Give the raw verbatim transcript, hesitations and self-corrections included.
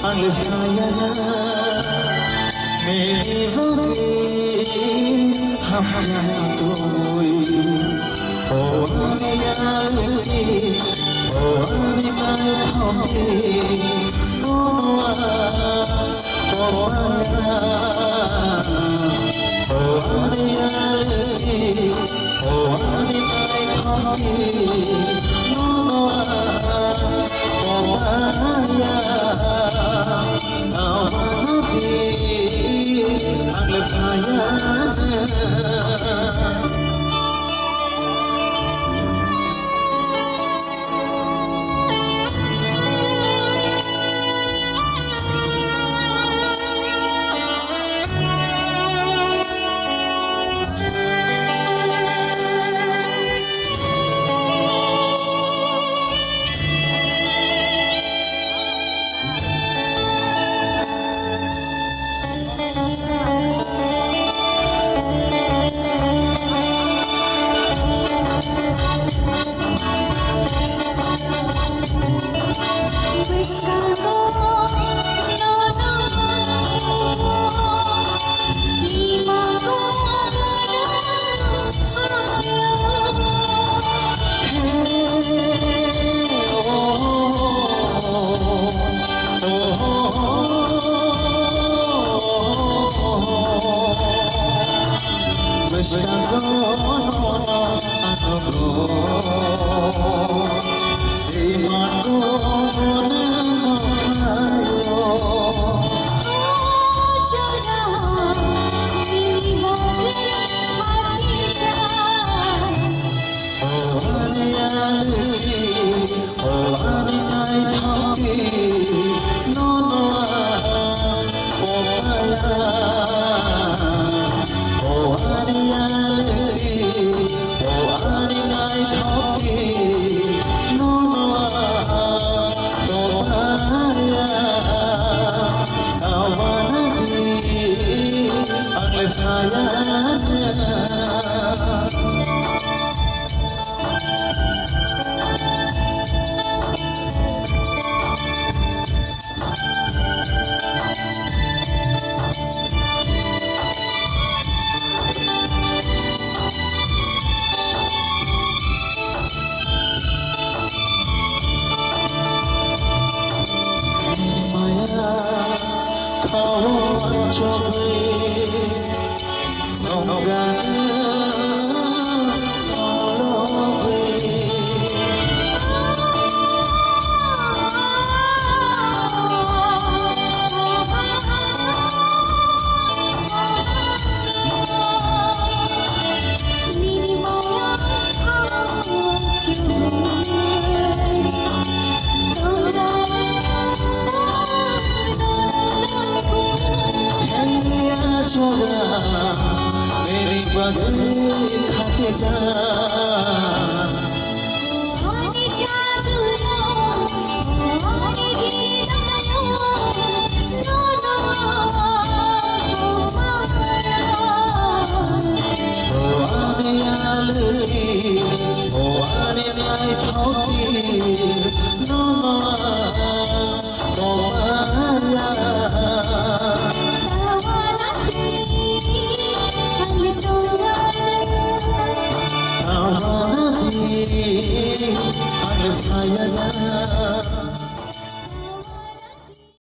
Ang le saya na, nini bagwi hamjak tongwi. O ani alki, o ani naithokni, o noa, o maya, o ani alki. O ani naithokni, nono ang, o maya, o maya, ang le phaya. O ani naithokni, nono ang, o maya, o ani alki, o ani naithokni, nono ang, o maya, o wanani, ang le phaya. Maya khao chogwi. O ani alki, o ani naithokni, nono ang, o maya. Ang le phaya.